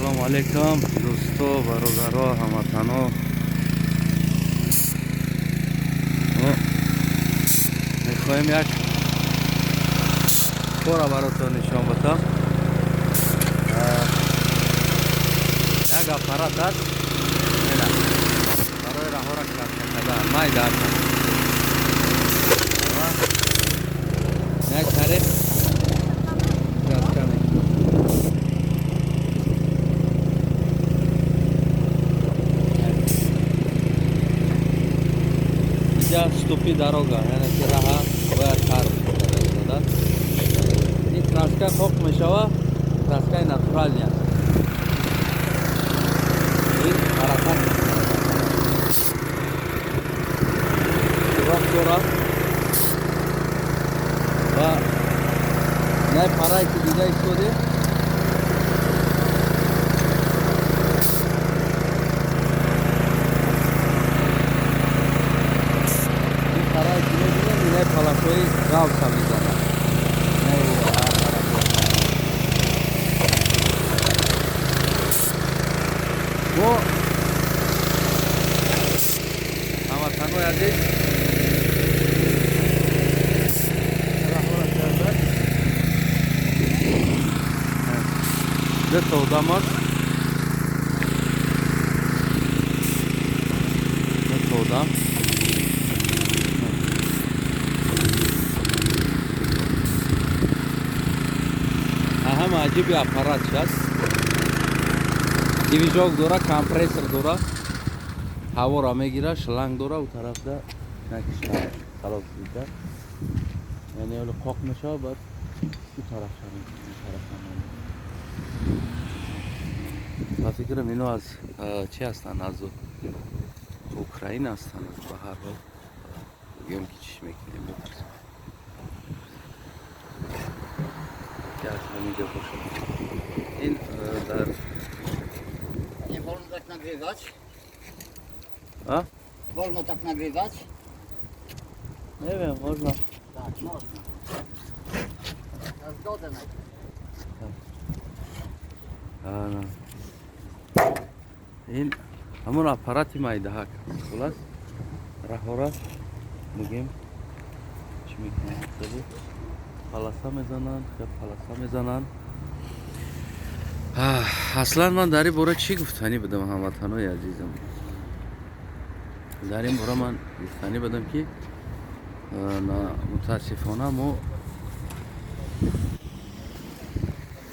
Ассалому алайкум, дӯсто, бародаро, ҳамватано. Мо мехоҳем як кора баротон нишон батам. Як аппарат аст, ина барои раҳора краска кардан, майда аст. Як тариқ краска мекунад. Инҷа уступи дорога, яъне ки раҳа бояд тар карда. Ин краска қоқ мешава, краскаи натурални аст. Ин ҳаракат мекунад. Роҳ дорад ва най парае ки дида истодем, ин парае ки мебинем, инай палашҳои ғавса мезанад. Инай аппаратҳо. Мо, ҳамватанои азиз, раҳора карда дута одам аст, дута одам. Ҳама аҷиби аппарат аст, движок дора, компрессор дора, ҳаворо мегира, шланг дора, у тарафда шланг халос дида, яъне ҳоло қоқ мешава, баъд у тараф тараф. Ба фикрам, ино аз чӣ ҳастанд, аз Украина ҳастанд. Ба ҳар ҳол, бигӯем ки чиш мекунем, бипурсем ки аз ҳаминҷо бошад. Ин дар Nie wolno tak nagrywać. А? Wolno tak nagrywać? Не wiem, можно. Tak, można. Na zgodę najpierw. Ана. Ин ҳамон аппарати майдаҳак аст. Хулас, раҳора мегем, чӣ мекунанд, хеле полоса мезананд, хел полоса мезананд. Аслан ман дар ин бора чӣ гуфтанӣ будам, ҳамватанои азизам? Дар ин бора ман гуфтанӣ будам, ки мутаассифона мо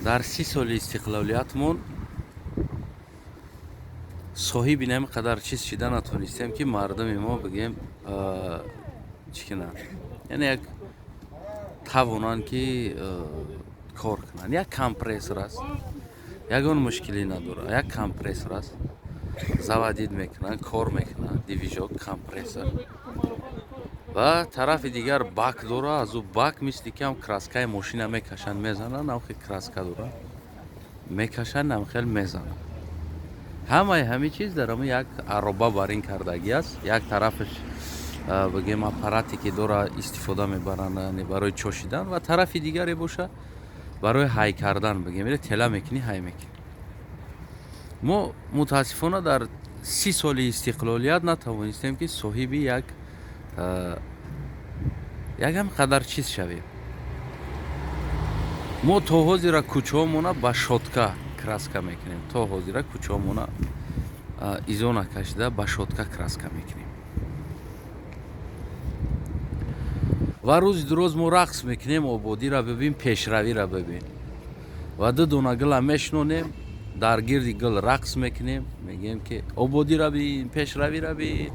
дар 30 соли истиқлолиятмон соҳиби ин қадар чиз шида натонистем, ки мардуми мо, бигем, чӣ кунанд, яъне як тавонанд, ки кор кунанд. Як компрессор аст, ягон мушкилӣ надорад, як компрессор аст, заводить мекунанд, кор мекунанд, движок, компрессор, ва тарафи дигар бак дора. Аз ӯ бак мисли ки ҳам краскаи мошина мекашанд, мезананд, ам хел краска дора, мекашанд, ам хел мезананд. Ҳамаи ҳамин чиз дар ҳамин як ароба бар ин кардагӣ аст. Як тарафаш, бигем, аппарате ки дора, истифода мебаранд, яъне барои чошидан, ва тарафи дигаре боша барои ҳай кардан, бигем, или тела мекунӣ, ҳай мекунӣ. Мо мутаассифона дар 30 соли истиқлолият натавонистем, ки соҳиби якам қадар чиз шавем. Мо то ҳозира кӯчаҳомона ба щётка краска мекунем, то ҳозира кӯчаҳомона изо накашида ба щётка краска мекунем. Ва рӯзи дуроз мо рақс мекунем: ободиро бибин, пешравиро бибин. Ва ду дона гула мешинонем, дар гирди гул рақс мекунем, мегӯем, ки ободиро бин, пешравиро бин.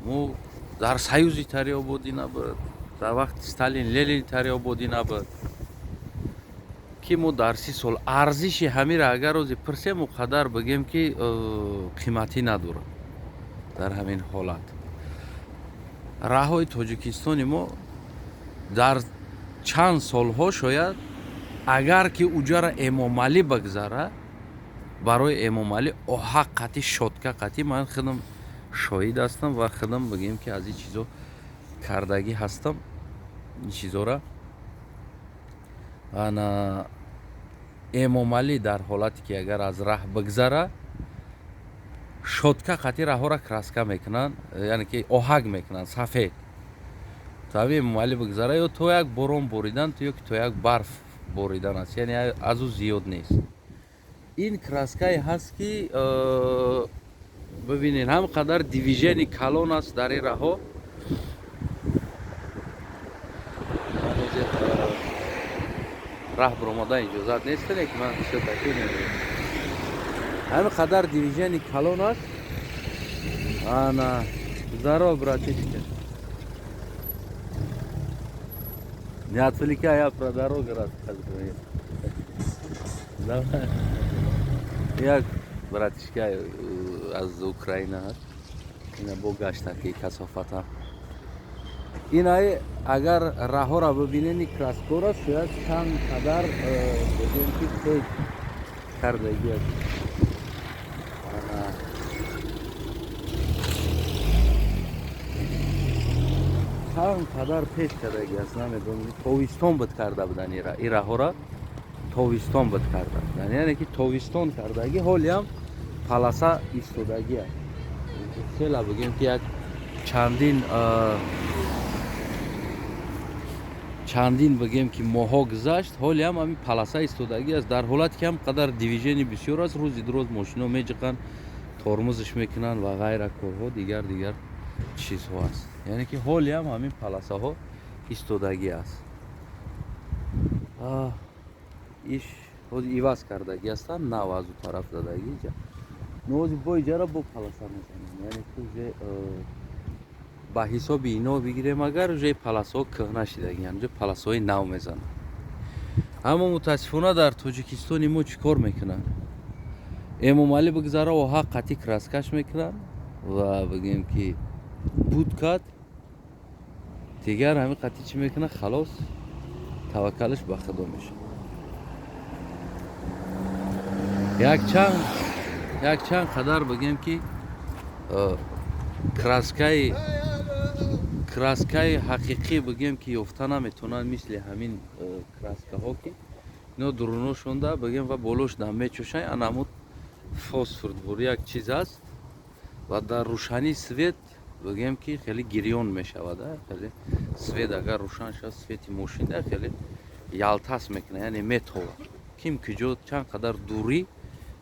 Мо дар Союзи тари ободӣ набуд, дар вақти Сталин, Ленин тари ободӣ набуд, ки мо дар 30 сол арзиши ҳамира агар рӯзе пурсем, о қадар, бигем, ки қиматӣ надорад. Дар ҳамин ҳолат раҳҳои Тоҷикистони мо дар чанд солҳо шояд, агар ки уҷара Эмомалӣ бигзара, барои Эмомалӣ оҳак қатӣ, щётка қатӣ. Ман худам шоҳид ҳастам ва худам, бигем, ки аз ин чизо кардагӣ ҳастам, ин чизора. Ана Эмомалӣ дар ҳолате ки агар аз раҳ бигзара, щётка қати раҳҳоро краска мекунанд, яъне ки оҳак мекунанд сафед. То ҳами Эмомалӣ бигзара, ё то як борон боридан, ё ки то як барф боридан аст, яъне аз ӯ зиёд нест. Ин краскае ҳаст ки бибинед, ҳам қадар движение калон аст дар ин раҳҳо. Раҳ биромадан иҷозат нест, ки ман всё-таки мегӯям. Ҳамин қадар движение калон аст. Ана, здорово, братишка. Не отвлекай, я про дорогу рассказываю. Давай. Як братишка аз Украина ҳаст. Ина бо гаштаки касофата. Инай агар раҳҳоро бибинед, краскора шояд чанд қадар бигӯем ки тез кардагӣ аст. Чанд қадар пеш кардагӣ аст, намедонам. Тобистон буд карда будан ин раҳҳоро, тобистон буд карда будан, яъне ки тобистон кардагӣ, ҳолиам полоса истодагӣ аст. Хела бигӯем ки як чандин бигем ки моҳҳо гузашт, ҳолиам ҳамин полоса истодагӣ аст. Дар ҳолате ки ҳам қадар движение бисёр аст, рӯзи дуроз мошино меҷиқанд, тормозш мекунанд ва ғайра корҳо, дигар дигар чизҳо аст. Яъне ки ҳолиам ҳамин полосаҳо истодагӣ аст. Иш ҳозир иваз кардагӣ ҳастанд, нав аз ӯ тараф задагӣ иҷа. Нози бо иҷара бо полоса мезананд, яъне ки уже ба ҳисоби ино бигирем, агар уже полосаҳо кӯҳна шидагианд, уже полосаҳои нав мезананд. Аммо мутаассифона дар Тоҷикистони мо чӣ кор мекунанд? Эмомалӣ бигзара, оҳак қатъи краскаш мекунанд ва бигӯем ки буд кард, дигар ҳамин қатъи чӣ мекунад? Халос, таваккалаш ба Худо мешавад. Якчанд қадар бигӯем ки краскаи ҳақиқӣ бигӯем ки ёфта наметавонанд, мисли ҳамин краскаҳо ки ино дуруношонда бигӯем ва болош дам мечӯшанд, анамуд фосфор бур як чиз аст ва дар рӯшании свет бигӯем ки хеле гирён мешавад. Хеле свет агар рӯшан шавад, свети мошина хеле ялтас мекунад, яъне метовад. Ким куҷо чанд қадар дурӣ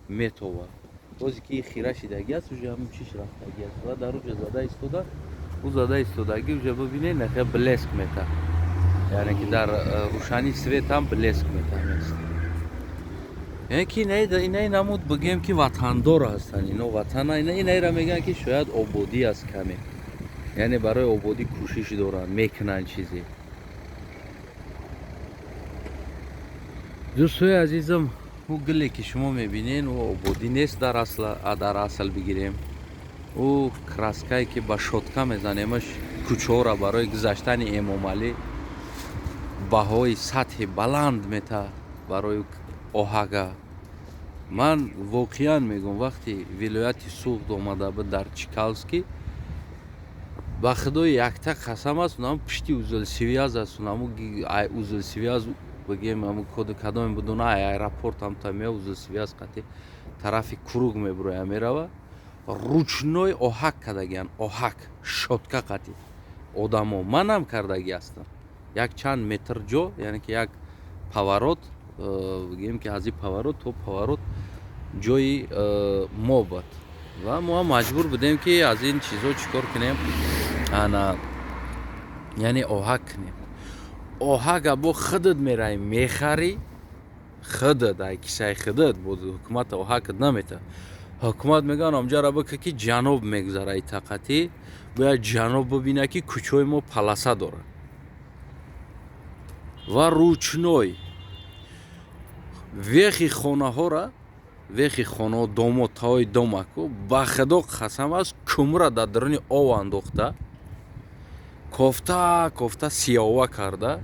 метовад. Бозе ки хира шидагӣ аст, уже ҳамин чиш рафтагӣ аст ва дар уҷа зада истода, ӯ зада истодагӣ, уже бибинед, нахе блеск мета, яъне ки дар рӯшании свет ҳам блеск мета. Яъне ки инаи намуд бигӯем ки ватандор ҳастанд ино, ватана инаира мегӯянд ки шояд ободӣ аст каме, яъне барои ободӣ кӯшиш доранд, мекунанд чизе. Дӯстои азизам, ӯ гуле ки шумо мебинед, ӯ ободӣ нест дар асл бигирем. Ӯ краскае ки ба щётка мезанемаш кӯчаҳоро барои гузаштани Эмомалӣ баҳои сатҳи баланд мета барои оҳага. Ман воқеан мегӯям, вақти вилояти Суғд омада буд дар Чкаловский, ба Худои якта қасам аст, унам пишти узелсвязь аст, унаму узелсвязь бигем, ҳаму коду кадоме будуна, ай аэропорт ҳамта мея узелсвязь қати тарафи круг мебуроя мерава, ручной оҳак кардагиан, оҳак щётка қати одамо. Манам кардагӣ ҳастам як чанд метр ҷо, яъне ки як поворот бигем ки аз ин поворот то поворот ҷои мо буд ва мо ҳам маҷбур будем ки аз ин чизҳо чӣ кор кунем, ана яъне оҳак кунем. Оҳага бо худат меравӣ мехарӣ, худат ай кисаи худат, бо ҳукумат оҳакат намета. Ҳукумат мегӯян амҷара бика ки ҷаноб мегузара итақатӣ, бояд ҷаноб бибина ки кӯчаҳои мо полоса дорад. Ва ручной вехи хонаҳора, вехи хонаҳо, домо, таои домаку, ба Худо қасам аст, кумра дар даруни ов андохта, кофта кофта сиёва карда,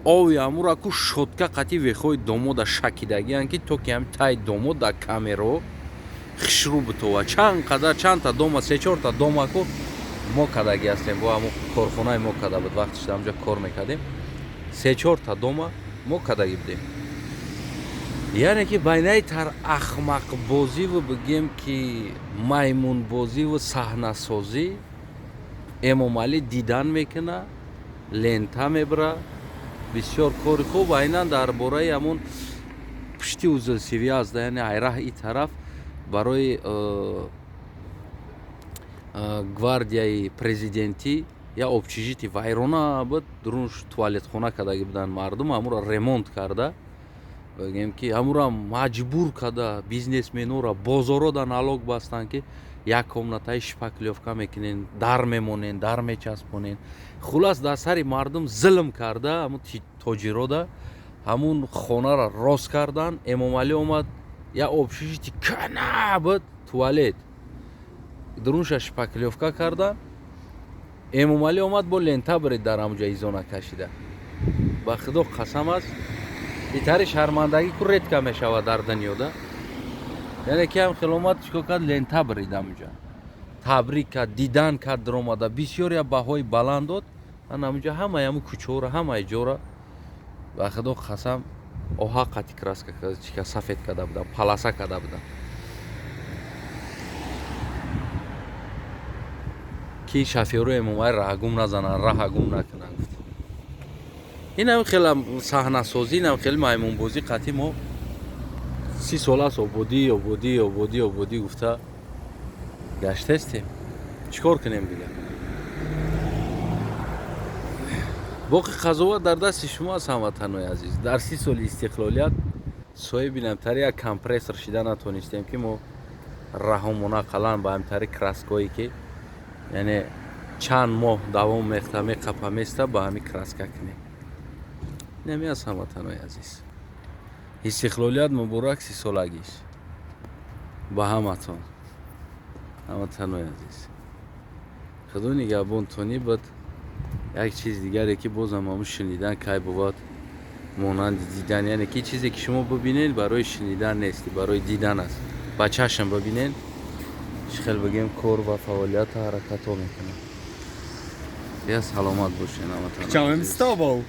ови амура ку щётка қати вехҳои домода шакидагианд, ки то ки ҳами таи домо дар камеро хушрӯ битова. Чанд қадар чандта дома, се чорта домаку мо кардагӣ ҳастем, бо ҳамун корхонаи мо карда буд, вақтиш дар ҳамҷо кор мекардем, се чорта дома мо кардагӣ будем. Яъне ки байнаи тар ахмақбозиву, бигем ки, маймунбозиву саҳнасозӣ Эмомалӣ дидан мекуна, лента мебара. Бисёр кори хуб. Айнан дар бораи ҳамон пушти узелсивяз, яъне айраҳ и тараф барои гвардияи президентӣ я общежитие вайрона буд, дурунш туалетхона кардаги буданд мардум, ҳамуро ремонт карда, бигем ки ҳамуро маҷбур карда бизнесменоро, бозоро да налог бастанд, ки як комнатаи шпаклёвка мекунен, дар мемонен, дар мечаспонен. Хулас, дар сари мардум зулм карда, ҳамун тоҷирода ҳамун хонаро рост кардан. Эмомалӣ омад, як общежитие кана буд, туалет дурунша шпаклёвка кардан. Эмомалӣ омад, бо лента бурид, дар ҳамуҷа изона кашида. Ба худо қасам аст, итари шармандагӣ ку редко мешавад дар дунёда. Яъне ки ҳам хел омад, чикор кард? Лента бурид ҳамуҷа, табрик кард, дидан кард, даромада бисёр я баҳои баланд дод. Ан ҳамуҷа ҳамаи ҳамун кӯчаҳоро, ҳамаи ҷора, ба худо қасам, оҳа қати краска чика сафед карда будам, полоса карда будам, ки шофёру Эмомалӣ раҳгум назананд, раҳа гум накунанд, гуфт. Инам хела саҳнасозӣ, инам хеле маймунбозӣ. Қатъи мо 30 сол аст ободӣ, ободӣ, ободӣ, ободӣ гуфта гаштестем. Чӣ кор кунем дигар? Боқи қазоват дар дасти шумо аст, ҳамватанои азиз. Дар 30 соли истиқлолият соҳиби намтари як компрессор шида натонистем, ки мо раҳомона қалан ба ҳамтари краское, ки яъне чанд моҳ давом мехта, меқапа, места, ба ҳами краска кунем. Инами аст, ҳамватанои азиз. Истиқлолият муборак, 30-солагиш ба ҳаматон, ҳамватанои азиз. Худо нигаҳбонтонӣ буд. Як чиз дигаре, ки бозам ҳамун шунидан кай бувад монанди дидан, яъне ки чизе ки шумо бибинед, барои шунидан нест, барои дидан аст. Ба чашм бибинед, чӣ хел, бигем, кор ва фаъолияту ҳаракатҳо мекунад. Я саломат бошед, ҳамватанони Chciałem азиз. z tobą.